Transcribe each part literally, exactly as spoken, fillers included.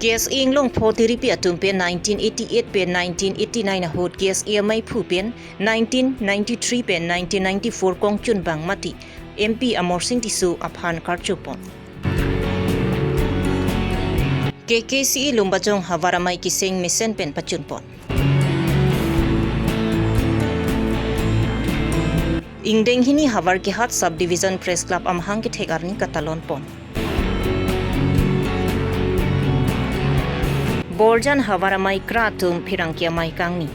K S A Inglongpho tiripi atum pen nineteen eighty-eight pen nineteen eighty-nine ahut K S A ameiphu pen nineteen ninety-three pen nineteen ninety-four kongchunbang mati M P Amarsing Tisso aphan karchupon. K K C A Lumbajong havar amei keseng mesen pen pachunpon. Ingdeng hini havar kehat Sub Division Press Club amahang kethek arni katalonpon. Borjan havar amei kra atum pherangke amei kangni.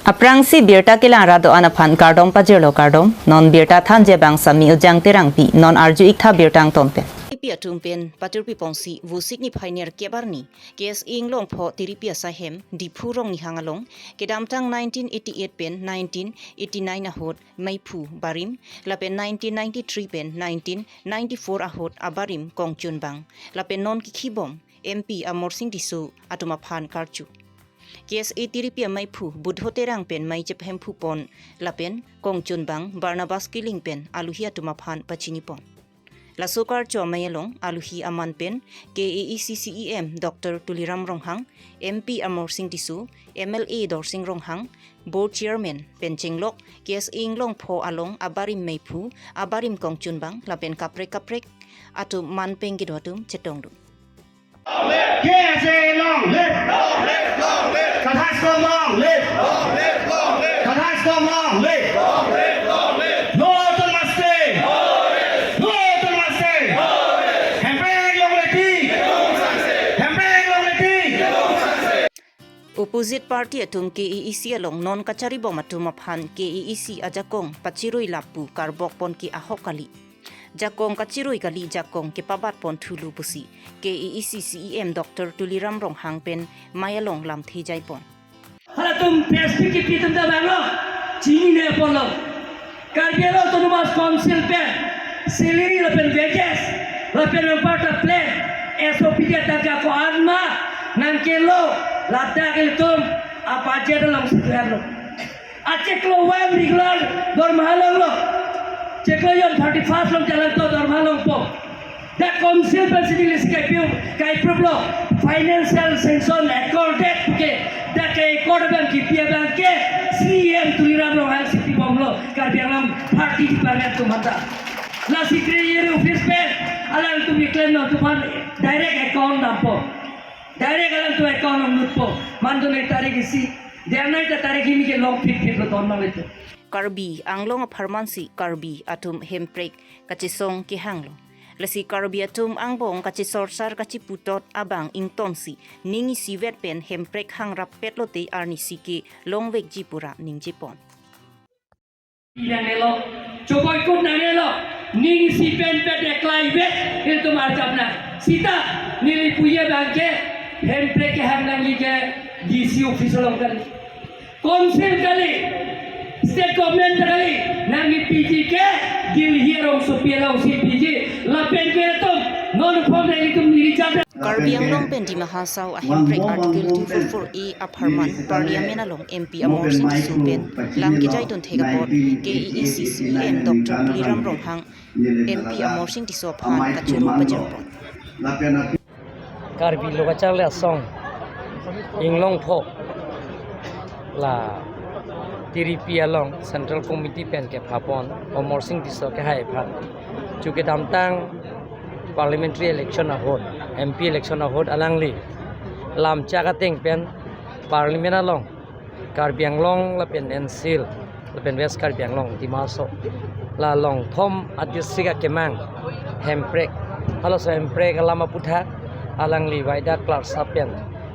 Aphrangsi birta kelang ra do-an aphan kardom pajirlo, kardom. Non birta thanji abang Sami Ujang Terangpi, non arju-iktha birta angton pen. Tiripi atum pen patirpi pongsi Vosik niphai nerkep arni K S A Inglongpho tiripi asaihem Diphu Rongnihang along kedamtang nineteen eighty-eight pen nineteen eighty-nine ahut meiphu barim lapen nineteen ninety-three pen nineteen ninety-four ahut abarim kongchunbang lapen non kikhibom M P Amarsing Tisso atum aphan karchu. K S A tiripi ameiphu Budho Terang pen mei chephemphupon lapen kongchunbang Barnabas Killing pen aluhi atum aphan pachinipon. Laso karchu amei along aluhi aman pen K A A C C E M Doctor Tuliram Ronghang, M P Amarsing Tisso, M L A Dorsing Ronghang, Board Chairman pen chenglok K S A Inglongpho along abarim meiphu, abarim kongchunbang lapen kaprek kaprek atum man pen kedo atum chetongdun. K S A long live! Long live, long live! Kathar Skom long live! Long live, long live! Kathar Skom long live! Long live, long live! No autonomous state! No autonomous state! Hemprek longle tik! Hemprek longle tik! Opposite party atum K A A C along non kacharibom atum aphan K A A C ajakong pachirui lapu karbokpon ke ahok kali. Jakong kachirui kali, jakong kepabatpon thulu pusi K A A C C E M Doctor Tuliram Ronghang pen mei along lamthe jaipon. Halatum P S P kipi atum ta banglo, chinine ponlo. Karbi Anglong Autonomous Council pen salary lapen wages lapen rongpar ta plan S O P ta tangka ko-an ma nangkelo, ladak ilitum a-budget alongsi tuherlo. Achiklo one regular dormaha longlo. Chiklo yon thirty-first along jalan to dormaha longpo. Dak council pen sidi list kaipiu, kaipruplo, financial sanction accorded ke, dak ke accord abang kipi abang ke C E M Tuliram Ronghang si pibomlo, Karbi Anglong party department atum aphanta. Lasi Treasury office pen alangtum claim nangtum aphan direct account dampo. Direct alangtum account along lutpo. Mandun tarik isi, dia nai ta tarik hini ke long phit phit lo ton nang itu. Karbi Anglong apharmansi Karbi atum hemprek kachesong kehanglo. Lasi Karbi atum angbong kachesorsar kachiputot abang ingtonsi ning isivet pen hemprek hangrap petlote arnisi ke longvekji pura ningjepon. Nangnelo, choboikut nangnelo, ning isi pen pet eklaivet ilitum arjap nang. Sita neli puji abang ke hemprek kehang nangji ke D C office along kali. Council kali, state government kali, nangkepiji ke Delhi arongsopi alongsi piji, lapen ke ilitum non form ilitum niri chapra. Karbi Anglong pen Dima Hasao ahemprek Article two four four A apharman Parliament along M P Amarsing Tisso pen lam kejaidun thek apot K A A C C E M Doctor Tuliram Ronghang M P Amarsing Tisso aphan kachoro pajirpon. Karbi Lo Kacharli Asong Inglongpho la tiripi along Central Committee pen kephapon Amarsing Tisso kehai aphan, chu kedamtang parliamentary election ahut, M P election ahut alangli lamchak ateng pen Parliament along Karbi Anglong lapen N C Hills lapen West Karbi Anglong, Dima Hasao la longthom a-district akemang hemprek, halaso hemprek alam aputhak alangli Waidak Klarsa pen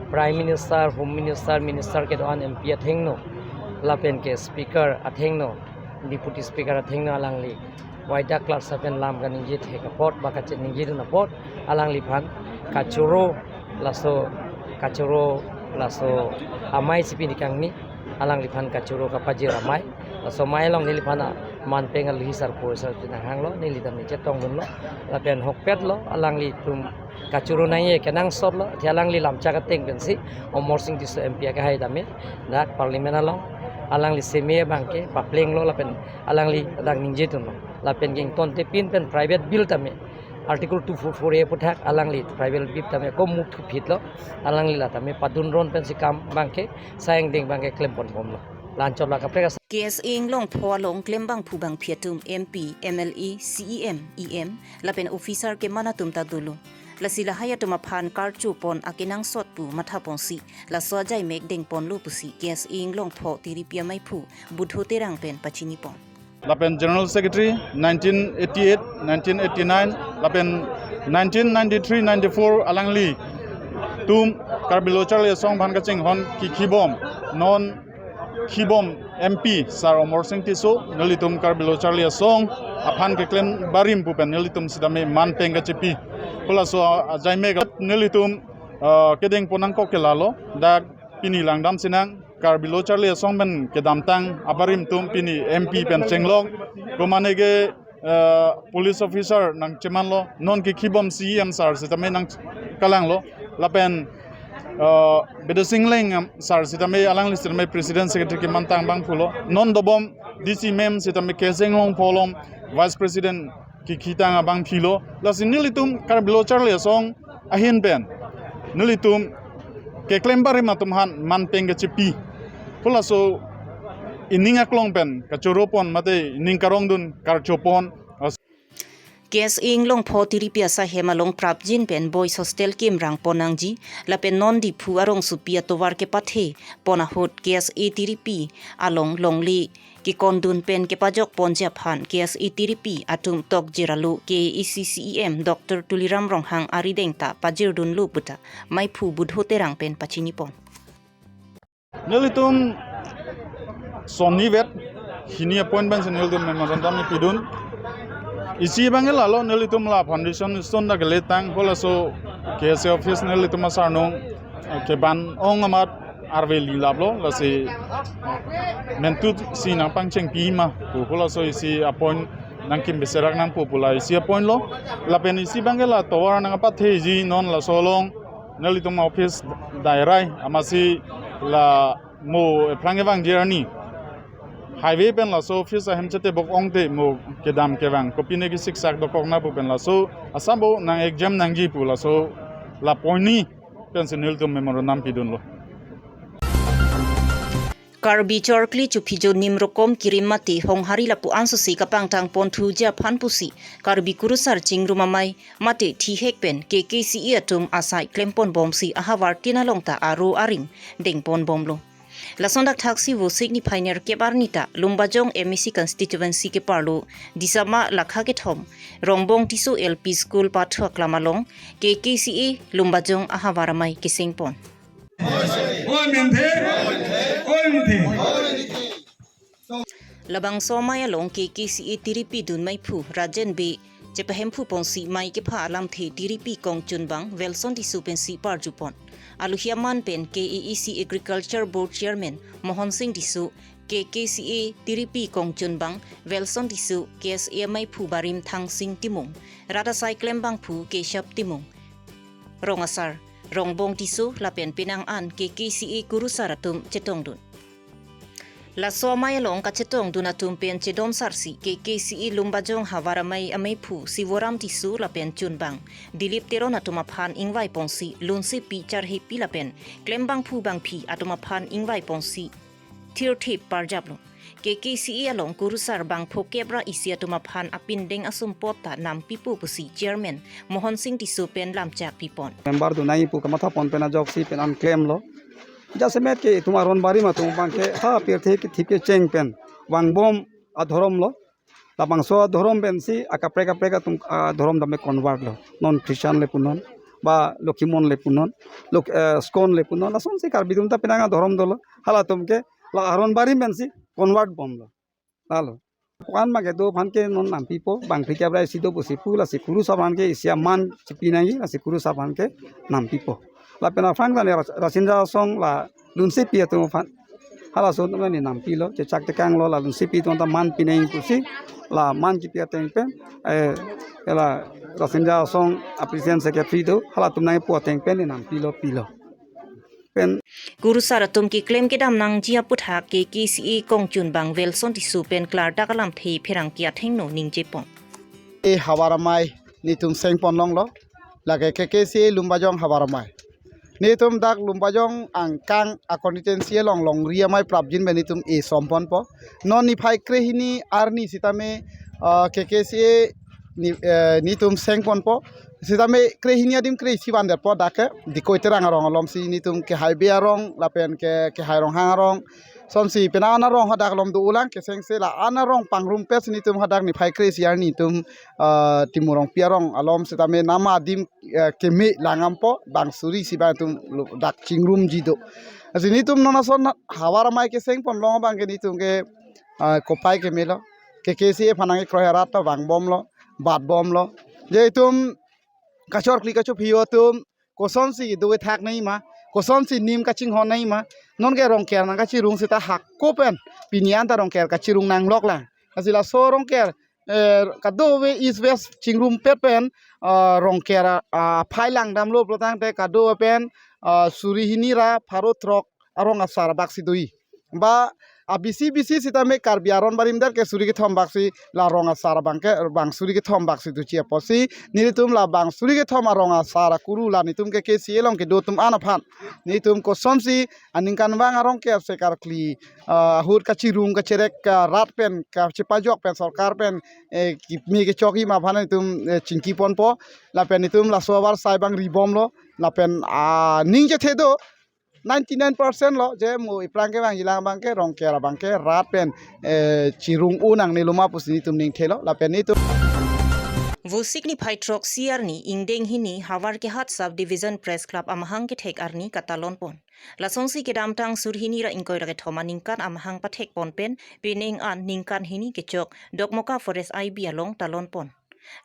Prime Minister, Home Minister, Minister kedo-an, M P athengno lapen ke Speaker athengno, Deputy Speaker athengno alangli Waidak Klarsa pen lam kaningje thek apot ba kachiningjedun apot alangliphan kachoro, laso kachoro, laso amei si pini kangni, alangliphan kachoro kapajir amei. Laso amei along neliphan aman pen aluhi sarpo sar nanghanglo, neli tame chetongdunlo lapen ahokpetlo, alanglitum kachoro nangji kenangsotlo, athe alangli lamchak ateng pensi Amarsing Tisso M P akehai tame dak Parliament along alangli seme abang ke paplenglo lapen alangli dak ningjedunlo. Lapen ke ingtonte pin pen private bill tame Article two four four A aputhak alangli tribal bip tame kom muk thuphit lo, alangli la tame padun ron pensi kam abangke, sayang ding abangke klempon bomlo. Lanchot la kaprek asa. K S A Inglongpho along klembangphu bangphi atum M P, M L A, C E M, E M, lapen officer keman atum ta dolo. Lasi lahai atum aphan karchopon akenangsot pu mathaponsi, laso ajaimek dengponlo pusi K S A Inglongpho tiripi amaiphu Budho Terang pen pachinipon. Lapen General Secretary nineteen eighty-eight, nineteen eighty-nine, lapen nineteen ninety-three ninety-four alangli tum Karbi Lo Charli Asong aphan kachinghon kikhibom, non khibom M P Sar Amarsing Tisso, nelitum Karbi Lo Charli Asong aphan keklem barim pu pen nelitum sitame manpeng kachipi. Halaso ajaimek nelitum, ah, kedengpon nangkok ke lalo, dak pini langdam sinang, Karbi Lo Charli Asong pen kedamtang abarim atum pini M P pen chenglok, komane ke, eh, police officer nangchemanlo, non kekhibom C E M sar sitame nangkalanglo, lapen, eh, Bidya Sing Engleng, em, sar sitame alangli sitame president secretary kemantang abangphulo, non dobom D C ma'am sitame K S A Inglongpho along vice president kekhitang abangphilo, lasi nelitum Karbi Lo Charli Asong ahin pen nelitum keklem barim atum aphan manpeng kachipi. Halaso ining aklong pen kachoropon mate ining karongdun karchopon. K S A Inglongpho tiripi asahem along prapjin pen boys hostel kimrangpon nangji, lapen non Diphu arongsopi atovar kepathepon ahut K S A tiripi along longle kekondun pen kepajokponji aphan K S A tiripi atum tokjir alo K A A C C E M Doctor Tuliram Ronghang arideng ta pajirdunlo puta maiphu Budho Terang pen pachinipon. Nelitum sonni vet hini appointment si nelitum memorandum ipidun. Isi abangke lalo nelitum la foundation stone ta keletang, halaso K S A office nelitum asarnung, eh, keban ong amat arve lilaplo, lasi mentu si nangpangchengpi ma pu, halaso isi appoint nangkim beserak nangpo pu la isi appoint lo. Lapen isi abangke la tovar nangpatheji non laso along nelitum office dairai amatsi la mo ephrang evang journey highway pen laso office ahem chetebok ongte mo kedam kevang kopine kesiksak dokok na pu pen laso asabo nang exam nangji pu laso la point ni pensi nelitum memorandum pidunlo. Karbi chorkli chuphijo nim rokom kirim mate honghari lapu-an sosi kapangthang ponthuji aphan pusi Karbi Kurusar Chingrum Amei mate thihek pen K K C A atum asai klemponbomsi ahavar tin along ta aro aring dengponbomlo. Lason dak thaksi Vosik niphai nerkep arni ta Lumbajong M A C constituency keparlo Disama Lakha kethom Rongbong Tisso L P School pathu aklam along K K C A Lumbajong ahavar amei kesengpon. Oi, minthe. Oi, minthe. Labangso amei along K K C A tiripi dun maiphu Rajen Bey chepahemphuponsi mei kepha alamthe tiripi kongchunbang Welson Tisso pensi parjupon. Aluhi aman pen K A A C Agriculture Board Chairman Mohon Singh Tisso, K K C A tiripi kongchunbang Welson Tisso, K S A ameiphu barim Thangsing Timung, rat asai klembangphu Keshap Timung, rong asar Rongbong Tisso lapen penang an K K C A kurusar atum chetongdun. Laso amei along kachetongdun atum pen chedomsarsi K K C A Lumbajong havar amei ameiphu Sivoram Tisso lapen chunbang Dilip Teron atum aphan ingvaiponsi lunsepi charhepi lapen klembangphu bangphi atum aphan ingvaiponsi thirthip parjaplo. K K C A along kurusar bang phokep ra isi atum aphan apindeng asumpot ta nampipo pusi Chairman Mohon Singh Tisso pen lamchak pipon. Member dunai pu kamathapon pen ajoksi pen an klemlo. Jasemet ke itum aron barim atum abangke ha pirthe kethip kecheng pen vangbom adhorom lo. Labangso adhorom pensi akaprek kaprek atum adhorom tame convert lo. Non Christian le punon, ba Lokhimon le punon, Lok-, eh, ISKCON le punon. Lasonsi Karbi atum ta penang adhorom dolo. Halatum ke la aron barim pensi convert bomlo. Lalo. Puan ma kedo aphan ke non nampipo, bang phikep ra isi do pusi pu, lasi kurusar aphan ke isi aman chipi nangji, lasi kurusar aphan ke nampipo. Lapen aphrang tane Ras-, Rasinja Asong la lunsepi atum aphan. Halaso atum ne nampilo, chechak tekanglo, la lunsepi atum ta man pi nangji pusi, la man chipi ateng pen, eh, la Rasinja Asong a president secretary do, halatum nangpu ateng pen ne nampilo pilo. Pen. Kurusar atum keklem kedam nangji aputhak K K C A kongchunbang Welson Tisso pen klardak alamthe pherangke athengno ningjepon. E havar amei netum sengpon longlo. Lake K K C A Lumbajong havar amei. Netum dak Lumbajong angkang a constituency along longri amei prapjin pen netum e somponpo. Non niphai krehini arni sitame, ah, K K C A ni, eh, netum sengponpo. Sitame krehini adim kre isi vandetpo dak ke Dikoi Terang arong alomsi netum Kehai Bey arong lapen ke Kehai Ronghang arong. Sonsi penang an arong hadak alom do-olang, kesengsi la an arong pangrumpetsi netum hadak niphai kre isi arni netum, ah, Timur Rongpi arong alom sitame nama adim, eh, keme langdampo, bang suri si bang netum lo-, dak chingrumji do. Lasi netum non ason havar amei kesengpon long abang ke netum ke, ah, kopai kemelo. K K C A aphan nangkekroi arat ta vangbomlo, batbomlo. Je itum kachorkli kachophi atum kosonsi dovethak nangji ma, kosonsi nim kachinghon nangji ma, nonke Rongker nangkachirung seta hako pen pini an ta Rongker kachirung nangloklang. Lasi laso Rongker, eh, kadokave East West chingrumpet pen, ah, Rongker, ah, aphai langdamlo pulotangte kadokave pen, ah, suri hini ra pharo throk arong asar bak si doji. Ba, ah, bisi bisi sitame Karbi aron barim det ke suri kethom bak si la rong asar abang ke bang suri kethom bak si doji apotsi nelitum la bang suri kethom arong asar akuru la netum K K C A along kedo atum an aphan netum kosonsi aningkanvang a-Rongker se karkli, ah, ahut kachirung kacherek, ah, rat pen kachepajok pen sorkar pen, eh, keme kechokji ma aphan netum, eh, chingkiponpo. Lapen netum laso avarsai bang ribomlo. Lapen, ah, ning chethe do ninety-nine percent lo, je mo iphrang kevangjilang abang ke Rongker abang ke rat pen, eh, chirung-o nangnelo ma pusi netum ning thelo, lapen netum. Vosik niphai throksi arni ingdeng hini Howraghat Sub Division Press Club amahang kethek arni katalonpon. Lasonsi kedamtang suri hini ra ingkoi ra kethom aningkan amahang pathekpon pen penang an ningkan hini kechok Dokmoka Forest I B along talonpon.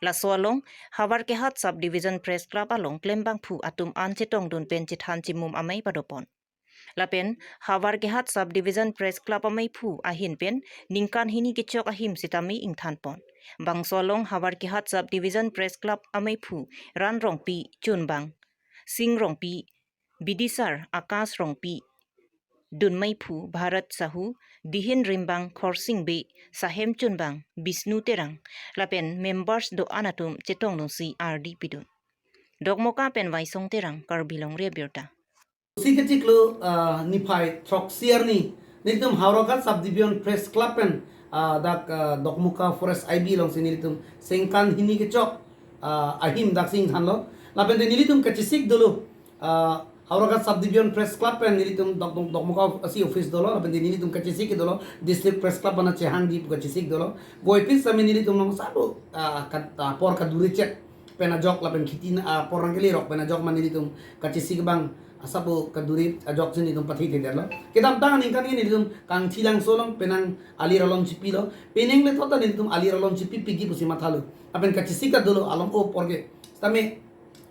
Laso along Howraghat Sub Division Press Club along klembangphu atum an chetongdun pen chethan chimum amei padopon. Lapen Howraghat Sub Division Press Club ameiphu ahin pen ningkan hini kechok ahim sitame ingthanpon. Bangso along Howraghat Sub Division Press Club ameiphu Ran Rongpi, Chunbang Sing Rongpi, Bidisar Akash Rongpi, dunmeiphu Bharat Sahu, dihin rimbang Khorsing Bey, sahem chunbang Bishnu Terang, lapen members do-an atum chetongdunsi ardi pidun. Dokmoka pen Vaisong Terang, Karbi Longri Abirta. Si kechiklo, ah, niphai throksi arni nelitum Howraghat Sub Division Press Club pen, ah, dak, ah, Dokmoka Forest I B alongsi nelitum sengkan hini kechok, ah, ahim daksi ingthanlo. Lapen te nelitum kachesik dolo, ah, Howraghat Sub Division Press Club pen nelitum Dok-, Dok-, Dokmoka si office dolo, lapen te nelitum kachesik dolo, District Press Club aphan chehangji pu kachesik dolo. Voiphit sitame nelitum along asap, ah, kat-, ah, apor kadure chek pen ajok lapen kheti na, ah, apor nangkelerok pen ajok ma nelitum kachesik abang asap kadure ajoksi nelitum pathethedetlo. Kedamtang aningkan ke nelitum Kangthilangso along penang alir alon chipilo. Penang le thot ta nelitum alir alon chipi pigi pusi mathalo. Lapen kachesik ta dolo along apor ke. Sitame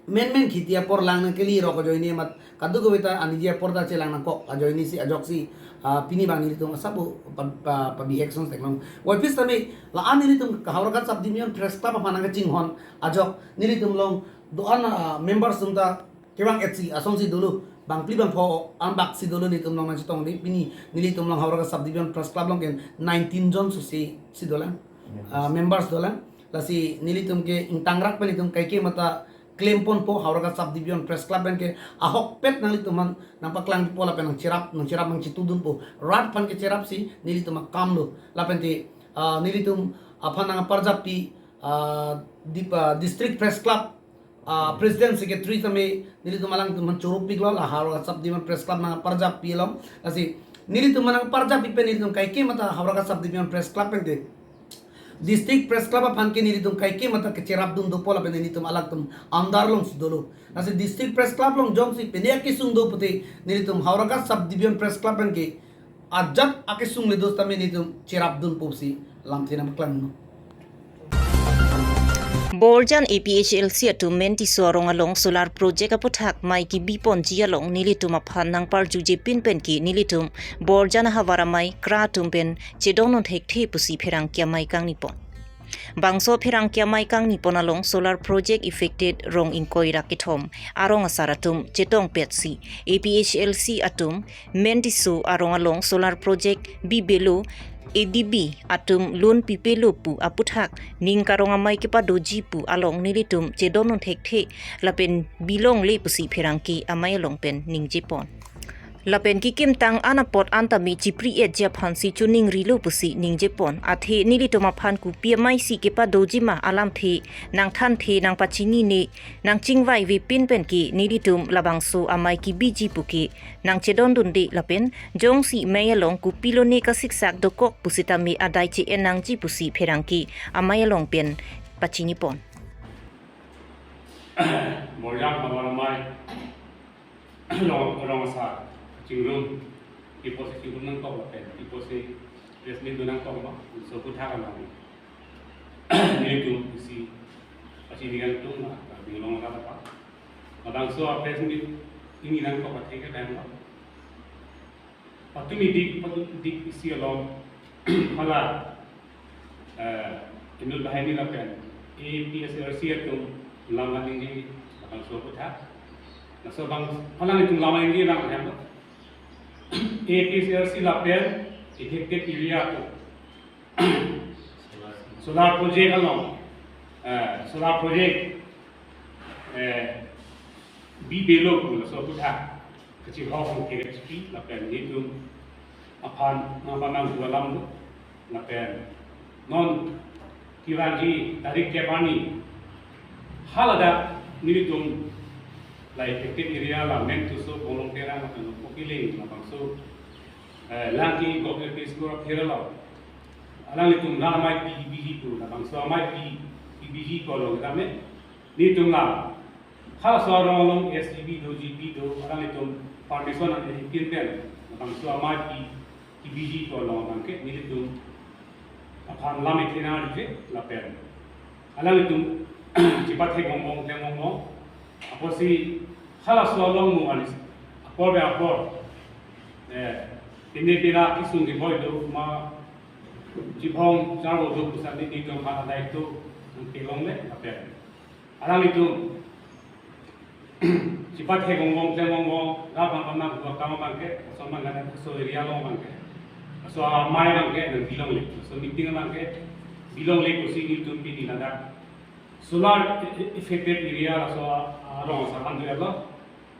menmen kheti apor lang nangkelerok ajoine mat kadokave ta aniji apor ta chelang nangkok ajoine si ajoksi, ah, pini abang nelitum asap pa, pa, pabihek son theklong. Voiphit sitame la-an nelitum Howraghat Sub Division Press Club aphan nangkachinghon ajok nelitum along do-an, ah, members atum ta kevang-etsi asonsi dolo, bangphli bangpho an baksi dolo nelitum along nangchetongdun. Pini nelitum along Howraghat Sub Division Press Club along ke nineteen jon susi si dolang, ah, members dolang. Lasi nelitum ke ingtangrak pen nelitum kaike mata klemponpo, Howraghat Sub Division Press Club pen ke ahokpet nanglitum aphan nangpaklangpo lapen nangcherap, nangcherap nangchitudunpo. Rat aphan kecherapsi nelitum akamlo. Lapen te, ah, nelitum aphan nangparjappi, ah, dip-, ah, District Press Club, ah, President Secretary tame nelitum alangtum aphan choro piklo, la Howraghat Sub Division Press Club nangparjappi along. Lasi nelitum nangparjappi pen nelitum kaike mata Howraghat Sub Division Press Club pen te District Press Club aphan ke nelitum kaike mata kecherapdun dopo lapen nelitum alangtum andar alongsi dolo. Lasi District Press Club along jongsi pine akesung do pute nelitum Howraghat Sub Division Press Club pen ke ajat akesung le do sitame nelitum cherapdunpo pusi lamthe nangpaklangno. Borjan A P H L C atum Mentiso arong along solar project aputhak mei kebiponji along nelitum aphan nangparjujepin pen ke nelitum Borjan ahavar amei kra atum pen chedondun thekthe pusi pherangke amei kangnipon. Bangso pherangke amei kangnipon along solar project affected rong ingkoi ra kethom arong asar atum chetongpetsi A P H L C atum Mentiso arong along solar project bibelo A D B atum loan pipelo pu aputhak ning karong amei kepadoji pu along nelitum chedondun thekthe lapen bilongle pusi pherangke amei along pen ningjepon. Lapen kekimtang an apot an tame chipri-etji aphansi choningrilo pusi ningjepon. Athe nelitum aphan kopi amei si kepadoji ma alamthe nangthanthe nangpachinine nangchingvaive pinpen ke nelitum labangso amei kebiji puke nangchedondunde lapen jongsi mei along kopilone kasiksak dokok pusitame adai che-en nangji pusi pherangke amei along pen pachinipon. Borjak Havar Amei rong rong asar chingrum, iposi chingrum nangkok lapen iposi press meet nangkok ma, so aputhak along nelitum isi pachini nangtum ma, binglong kata pa. Labangso a press meet ini nangkok atheke dang ma. Patumi dik, patumi dik isi along hala, eh, inut banghini lapen A P H L C atum lam nangji labangso aputhak. Laso abang hala nelitum lam nangji abang hem. A P H L C lapen affected area atum solar project along, eh, solar project, eh, bibelo pu laso aputhak kachihok hong kere chipi lapen nelitum aphan nangpanang dua lam do lapen non kevangji tarik kep arni haladak nelitum la affected area la Mentuso, Bonglong Terang lapen Kokiling labangso, eh, Langki Government School of Kerala alanglitum rat amei pi biji pu labangso amei pi, pi biji pu along tame nelitum la halaso arong along S G B do, G B do, alanglitum permission nangpipinpen labangso amei pi, pi biji pu along abangke nelitum aphan lam ithena arje lapen alanglitum chepathek bongbong, thek bongbong. Apotsi halaso along mo anis apor be apor, eh, pine pira kisung keboi do ma chibong charbo do pusi nelitum aphan adai to nangpilongle lapen alanglitum chepathek bongbong, thek bongbong, rat abang panang dua kam abangke, laso abang kan laso area along abangke, laso amei abangke nangbilongle, laso meeting abangke bilongle pusi nelitum pini ladak solar affected area laso, ah, rong asar an do ya lo.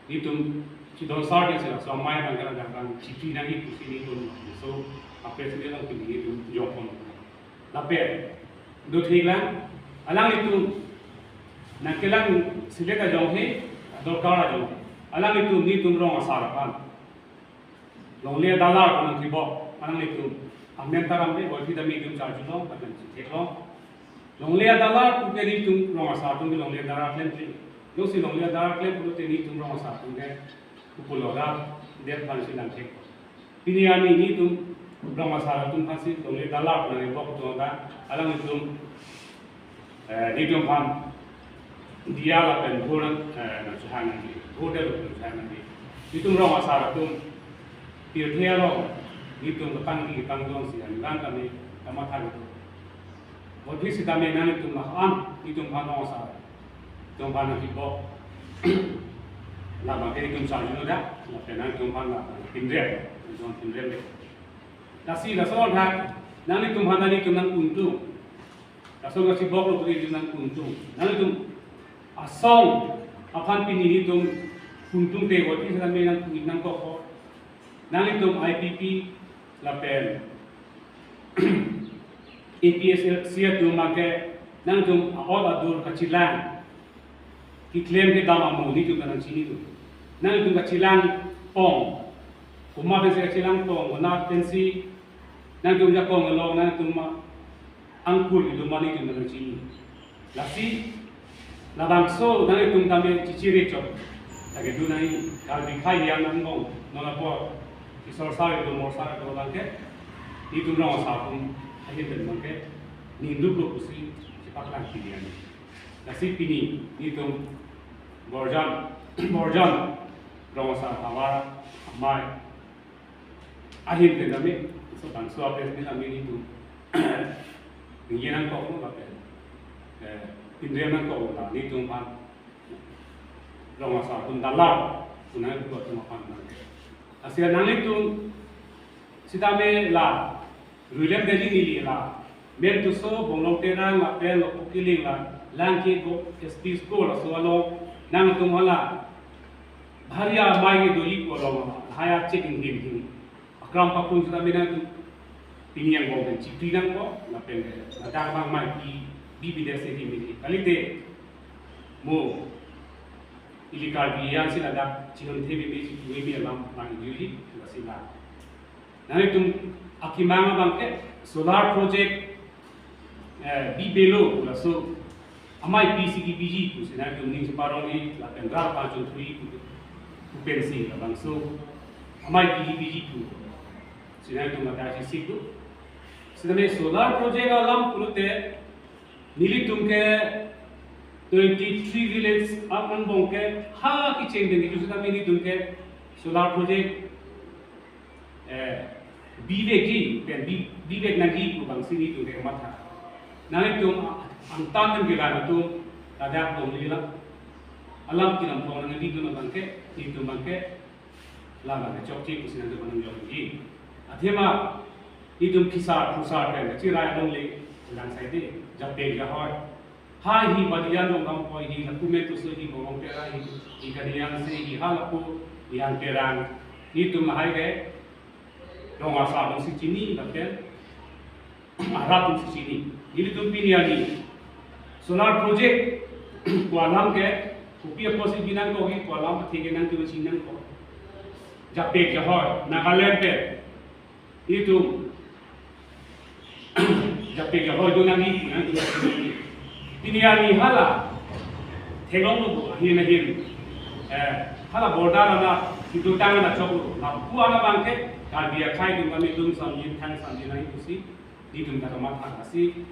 Nelitum chidon sar ke sila so amei abang kena jangkang chiti nangji pusi nelitum so a press meet along pini nelitum jokpon. Lapen do thiklang alanglitum nangkelang select ajong he, dorkar ajong he, alanglitum nelitum rong asar aphan longle dalar pu nangkebok alanglitum amen taram le, boi phi tame nelitum charjulong lapen chitheklong. Longle dalar puke nelitum rong asar atum ke longle dalar klemkle. Jongsi longle dalar klem pulote nelitum rong asar atum ke kupulo ra det aphansi nangthek. Pini arni nelitum rong asar atum aphansi longle dalar pu nangkebok atum ta alanglitum, eh, nelitum aphan diya lapen bhur, eh, nangchehang nangji, bhur det lapen nangchehang nangji. Nelitum rong asar atum pirthe along nelitum ketang di ketang dong si angan kami kamatha gitu. Boi phi sitame nanglitum la an nelitum aphan rong asar atum aphan nangkebok labang ke nelitum charjulo dak, lapen nanglitum aphan la pinrem, nelitum pinrem le. Lasi laso thak nanglitum aphan nelitum nang untung. Laso kachibok lo puri nelitum nang untung. Nanglitum asong aphan pini nelitum untung te boi phi sitame nang nangkok. Nanglitum I P P lapen A P H L C atum abangke nangtum a-ot adur kachelang keklem kedam amo nelitum ta nangchini do. Nangtum kachelang pong, komat pensi kachelang pong, komat pensi nangtum jakong along nangtum ma angkur kedam ma nelitum ta nangchini. Lasi labangso nanglitum tame chichiri chot. Lake do nai, Karbi akhei yang nangbong, non apor, isor sar do, mor sar do abangke, nelitum rong asar atum ahin pen abangke ningduk lo pusi chepaklang pini arni. Lasi pini nelitum Borjan, Borjan rong asar Havar Amei ahin pen tame, so bangso a press meet tame nelitum ningje nangkok lo lapen, eh, pinrem nangkok lo ta nelitum aphan rong asar atum dalar pu nangpu atum aphan nang. Lasi nanglitum sitame la Ruilem deli neli la. Mem tuso Bonglong Terang lapen Lopo Killing la. Lang ke go S P school laso along. Nangtum hala. Bhari amei doji ko along. Haya check in him him. Akram pakun sudah menang tu. Pini angbong pen chipri nangpo. Lapen ke. Ladak bang amei pi. Bi bides ke mili. Kalite. Mo. Ili Karbi ansi ladak. Chihon the bi bi. Bi bi alam. Bang juji. Lasi la. Nanglitum akemang abang ke solar project, eh, bibelo laso amei pi si kebiji pusi nanglitum ning separong ni lapen rat pachun three pu pensi labangso amei pi kebiji pusi nanglitum ada sisik do. Sitame solar project alam pulote nelitum ke twenty-three village angbong ke ha kecheng dengji, sitame nelitum ke solar project eh, bivekji, pen bi, bivek nangji pu abangsi nelitum ke matha. Nanglitum angtan nangkelang atum, ladak dong lila. Alam kilam pong nangji atum abang ke, nelitum abang ke, la abang ke chokche pusi nangtum nang jongji. Athema, nelitum kisar, pusar pen, chirai along le, lang sai de, jape jahoi. Hai hi badian dong dong koi hi lapu me tuso hi bong pera hi, hi kadian se hi halapu yang terang. Nelitum lahai ke dong asar dong si chini lapen arat dong si chini. Nelitum pini ani solar project ko alam ke kopi aposi binang ko hi ko alam athe ke nangtum chini nangpo. Jape jahoi Nagaland pen nelitum jape jahoi do nangji, nangji. Pini ani hala theklong lo ahin ahin. Eh, hala border ana itu tang ana chok lo. Lapu ana abang ke Karbi akhei atum kami atum samjin thang samjin nangji pusi nelitum ta kamatha lasi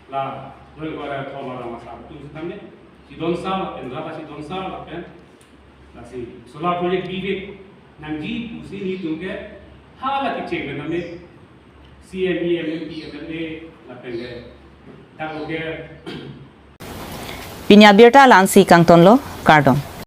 la roi gora thoma rong asar atum sitame. Sidon sar lapen rata sidon sar lapen lasi solar project bivek nangji pusi nelitum ke hala kecheng pen name C M, E M, M P, M L A lapen ke dak lo ke. Pini abirta la-ansi kangtonlo, kardom.